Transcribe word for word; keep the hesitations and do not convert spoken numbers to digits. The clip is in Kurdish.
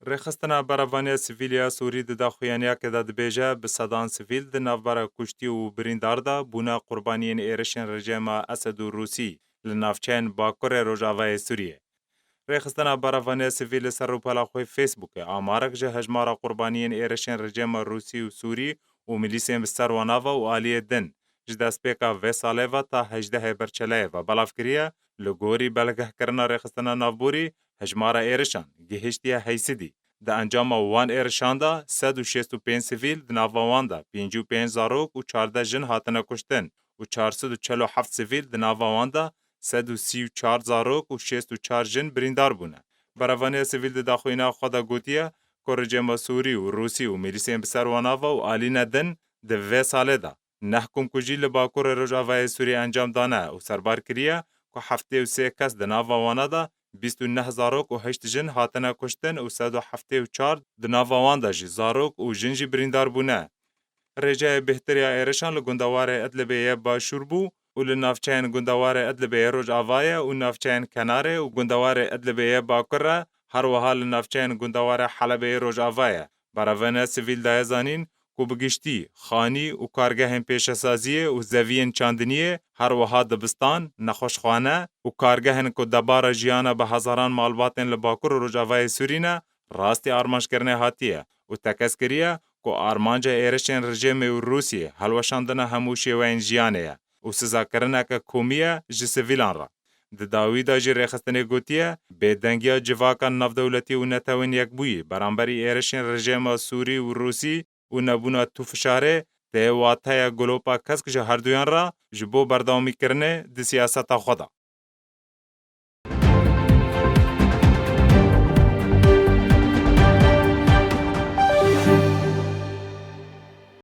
Rêxistina Berevaniya Sivîl ya Sûrî di daxuyaniyakê de dibêje, bi sedan sivîl di navbera kuştî û birîndar de bûne qurbaniyên êrişên rejêma Esed û Rûsî li navçeyên Bakurê Rojavayê Sûriyê. Rêxistina Berevaniya Sivîl li ser rûpela xwe Facebookê amarek ji hejmara qurbaniyên êrişên rejêma Rûsî û Sûrî û milîsên bi ser wan ava û aliyê din ji destpêka vê salê ve ta hejdehê Berçeleyê ve belav kiriye. Li gorî belgehkirina rêxistina navborî, hejmara êrişan gihiştiye heysedî. Di encama wan êrişan de sed û şêst û pênc sivîl, di nava wan de pêncî û pênc zarok û çardeh jin hatine kuştin û çar sed û çel û heft sivîl, di nava wan de sed û sî û çar zarok û şêst û çar jin birîndar bûne. Berevaniya sivîl di daxuyîna xwe de gotiye ku rejêma Sûrî û Rûsî û milîsên bi ser wan ava û alîne din di vê salê de neh komkujî li Bakurê Rojavayê Sûriyê encam dane û serbar kiriye ku heftê û sê kes di nava wana de bîst û neh zarok û heşt jin hatine kuştin û sed û heftê û çar di nava wan de jî zarok û jin jî birîndar bûne. Rêjeyê bêhtir ya êrişan li gundewarê Idlibê yê başûr bû û li navçeyên gundewarê Idlibê yê rojava ye û navçeyên kenarê û gundewarê Idlibê yê bakur re, her wiha li navçeyên gundewarê Helebê yê rojava ye. Berevaniya sivîl daye zanîn ku bi giştî xanî û kargehên pêşesaziyê û zeviyên çandiniyê, her wiha dibistan, nexweşxane û kargehên ku debara jiyana bi hezaran malbatên li Bakur û Rojavayê Sûrî ne, rastî armanckirinê hatiye û tekez kiriye ku armanca êrişên rejêmê û Rûsiyê helweşandina hemû şêweyên jiyanê ye û sizakirineke komî ye ji sivîlan re. Di dawî de jî rêxistinê gotiye, bêdengiya civaka navdewletî û Netewên Yekbûyî beramberî êrişên rejêma Sûrî û Rûsî û nebûna tûfişarê tê wateya gulopa kesk ji herduyan re ji bo berdewamîkirinê di siyaseta xwe de.